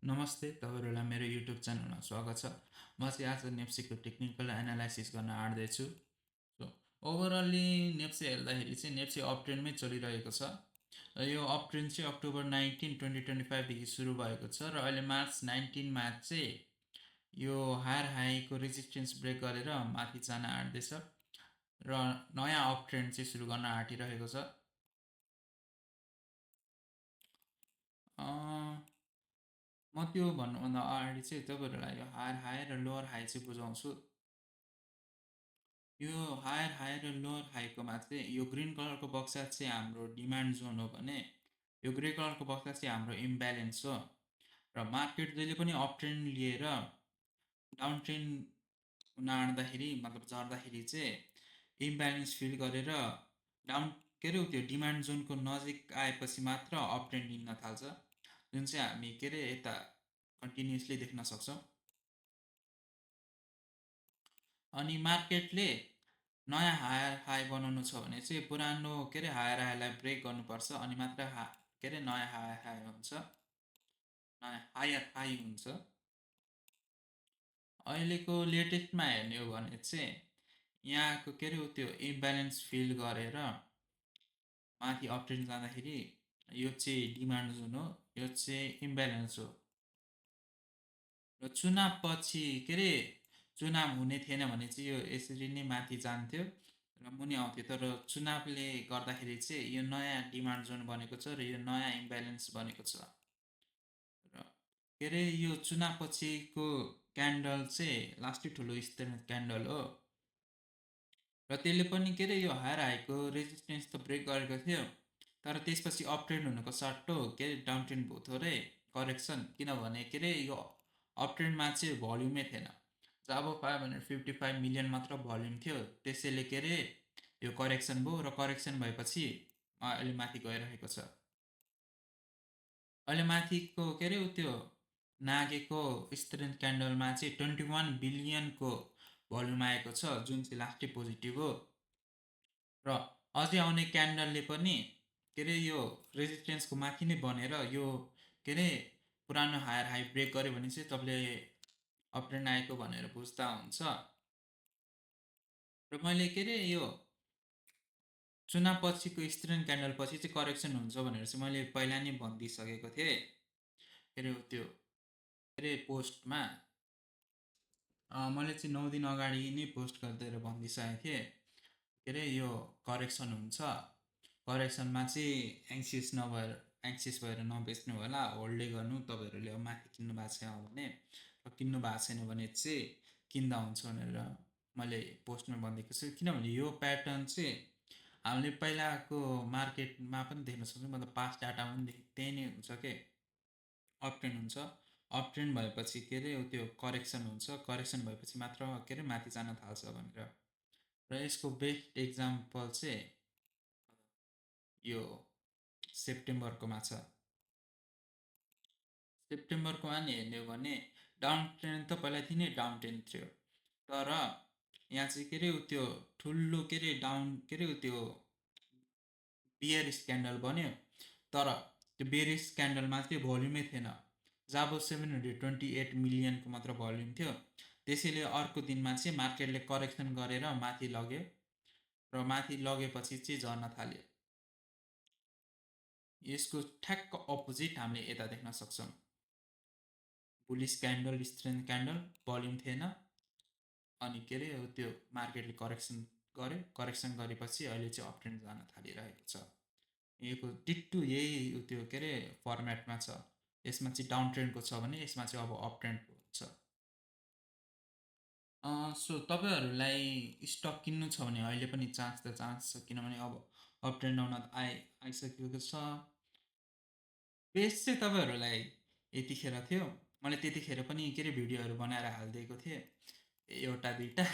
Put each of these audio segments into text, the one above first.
नमस्ते, तपाईँहरूलाई मेरो युट्युब च्यानलमा स्वागत छ। म चाहिँ आज नेप्सीको टेक्निकल एनालाइसिस गर्न आँट्दैछु। सो ओभरअल्ली नेप्सी हेर्दाखेरि चाहिँ नेप्सी अप ट्रेन्डमै चलिरहेको छ र यो अप ट्रेन्ड चाहिँ अक्टोबर 19, 2025 सुरु भएको छ र अहिले मार्च 19मा चाहिँ यो हायर हाईको रेजिस्टेन्स ब्रेक गरेर माथि जान आँट्दैछ र नयाँ अप ट्रेन्ड चाहिँ सुरु गर्न आँटिरहेको छ। म त्यो भन्नुभन्दा अगाडि चाहिँ तपाईँहरूलाई यो हायर हाई र लोवर हाई चाहिँ बुझाउँछु। यो हायर हाई र लोवर हाईकोमा चाहिँ यो ग्रिन कलरको बक्सा चाहिँ हाम्रो डिमान्ड जोन हो भने यो ग्रे कलरको बक्सा चाहिँ हाम्रो इम्ब्यालेन्स हो र मार्केट जहिले पनि अप ट्रेन्ड लिएर डाउन ट्रेन्ड हुन आँट्दाखेरि मतलब झर्दाखेरि चाहिँ इम्ब्यालेन्स फिल गरेर डाउन के अरे त्यो डिमान्ड जोनको नजिक आएपछि मात्र अप ट्रेन्ड लिन थाल्छ, जुन चाहिँ हामी के अरे यता कन्टिन्युसली देख्न सक्छौँ। अनि मार्केटले नयाँ हायर हाई बनाउनु छ भने चाहिँ पुरानो के अरे हायर हाईलाई ब्रेक गर्नुपर्छ अनि मात्र के अरे नयाँ हायर हाई हुन्छ, नयाँ हायर हाई हुन्छ। अहिलेको लेटेस्टमा हेर्ने हो भने चाहिँ यहाँको के अरे त्यो इम्ब्यालेन्स फिल गरेर माथि अप ट्रेन्ड जाँदाखेरि यो चाहिँ डिमान्ड जोन हो, यो चाहिँ इम्ब्यालेन्स हो र चुनाव पछि के अरे चुनाव हुने थिएन भने चाहिँ यो यसरी नै माथि जान्थ्यो र मुनि आउँथ्यो, तर चुनावले गर्दाखेरि चाहिँ यो नयाँ डिमान्ड जोन बनेको छ र यो नयाँ इम्ब्यालेन्स बनेको छ र के अरे यो चुनाव पछिको क्यान्डल चाहिँ लास्टै ठुलो स्ट्रेन्थ क्यान्डल हो र त्यसले पनि के अरे यो हायर हाईको रेजिस्टेन्स त ब्रेक गरेको थियो, तर त्यसपछि अप ट्रेन्ड हुनुको सट्टो के अरे डाउन ट्रेन्ड भयो थोरै करेक्सन, किनभने के अरे यो अप ट्रेन्डमा चाहिँ भल्युमै थिएन। जब 555 मिलियन मात्र भल्युम थियो, त्यसैले के अरे यो करेक्सन भयो र करेक्सन भएपछि अहिले माथि गइरहेको छ। अहिले माथिको के अरे त्यो नागेको स्ट्रेन्थ क्यान्डलमा चाहिँ 21 बिलियनको भल्युम आएको छ, जुन चाहिँ लास्टै पोजिटिभ हो र अझै आउने क्यान्डलले पनि के अरे यो रेजिस्टेन्सको माथि नै बनेर यो के अरे पुरानो हायर हाई ब्रेक गर्यो भने चाहिँ तपाईँले अप ट्रेन्ड आएको भनेर बुझ्दा हुन्छ। र मैले के अरे यो चुनाव पछिको स्ट्रेन्थ क्यान्डल पछि चाहिँ करेक्सन हुन्छ भनेर चाहिँ मैले पहिला नै भनिदिइसकेको थिएँ के अरे त्यो के अरे पोस्टमा मैले चाहिँ 9 दिन अगाडि नै पोस्ट गरिदिएर भनिदिइसकेको थिएँ के अरे यो करेक्सन हुन्छ, करेक्सनमा चाहिँ एङ्सियस भएर नबेच्नु होला, होल्डै गर्नु, तपाईँहरूले अब माथि किन्नु भएको छ भने र किन्नु भएको छैन भने चाहिँ किन्दा हुन्छ भनेर मैले पोस्टमा भनिदिएको छु। किनभने यो प्याटर्न चाहिँ हामीले पहिलाको मार्केटमा पनि देख्न सक्छौँ, मतलब पास्ट डाटामा पनि त्यही नै हुन्छ के अप ट्रेन्ड हुन्छ, अप ट्रेन्ड भएपछि के अरे त्यो करेक्सन हुन्छ, करेक्सन भएपछि मात्र के अरे माथि जान थाल्छ भनेर। र यसको बेस्ट इक्जाम्पल चाहिँ यो सेप्टेम्बरकोमा छ। सेप्टेम्बरकोमा नि हेर्ने हो भने डाउन ट्रेन्ड त पहिलादेखि नै डाउन ट्रेन्ड थियो, तर यहाँ चाहिँ के अरे त्यो ठुलो के अरे डाउन के अरे त्यो बियरिस क्यान्डल बन्यो, तर त्यो बियरिस क्यान्डलमा चाहिँ भोल्युमै थिएन, जब 728 मिलियनको मात्र भोल्युम थियो। त्यसैले अर्को दिनमा चाहिँ मार्केटले करेक्सन गरेर माथि लग्यो र माथि लगेपछि चाहिँ झर्न थाल्यो। यसको ठ्याक्क अपोजिट हामीले यता देख्न सक्छौँ, bullish candle strength candle volume थिएन अनि के अरे त्यो मार्केटले करेक्सन गर्यो, करेक्सन गरेपछि अहिले चाहिँ अप ट्रेन्ड जान थालिरहेको छ। यो डिट्टु यही त्यो के अरे फर्मेटमा छ, यसमा चाहिँ डाउन ट्रेन्डको छ भने यसमा चाहिँ अब अप ट्रेन्डको हुन्छ। सो तपाईँहरूलाई स्टक किन्नु छ भने अहिले पनि चान्स छ, किनभने अब अप ट्रेन्ड आउन आइसकेको छ। बेस्ट चाहिँ तपाईँहरूलाई यतिखेर थियो, मैले त्यतिखेर पनि के अरे भिडियोहरू बनाएर हालिदिएको थिएँ, एउटा दुइटा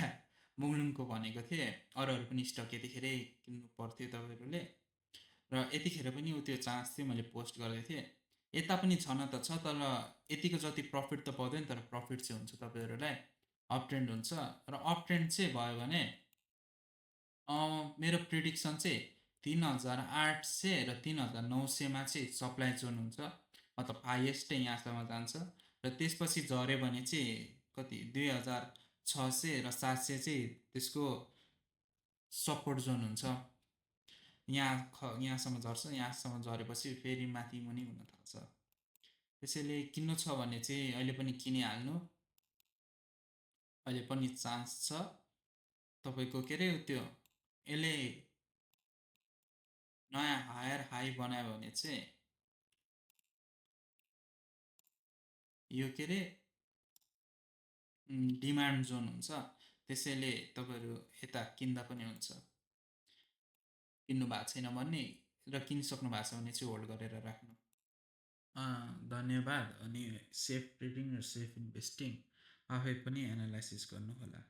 मुङलुङको भनेको थिएँ, अरूहरू पनि स्टक यतिखेरै किन्नु पर्थ्यो तपाईँहरूले र यतिखेर पनि त्यो चान्स थियो, मैले पोस्ट गरेको थिएँ। यता पनि छन त छ, तर यतिको जति प्रफिट त पाउँदैन, तर प्रफिट चाहिँ हुन्छ तपाईँहरूलाई, अप ट्रेन्ड हुन्छ र अप ट्रेन्ड चाहिँ भयो भने मेरो प्रिडिक्सन चाहिँ 3800 र 3900मा चाहिँ सप्लाई जोन हुन्छ मतलब हाइएस्टै यहाँसम्म जान्छ र त्यसपछि झऱ्यो भने चाहिँ कति 2600 र 700 चाहिँ त्यसको सपोर्ट जोन हुन्छ। यहाँसम्म झर्छ, यहाँसम्म झरेपछि फेरि माथि मुनि हुन थाल्छ। त्यसैले किन्नु छ भने चाहिँ अहिले पनि किनिहाल्नु, अहिले पनि चान्स छ तपाईँको। के अरे त्यो यसले नयाँ हायर हाई बनायो भने चाहिँ यो के अरे डिमान्ड जोन हुन्छ। त्यसैले तपाईँहरू यता किन्दा पनि हुन्छ। किन्नु भएको छैन भने र किनिसक्नु भएको छ भने चाहिँ होल्ड गरेर राख्नु। धन्यवाद। अनि सेफ ट्रेडिङ र सेफ इन्भेस्टिङ आफै पनि एनालाइसिस गर्नुहोला।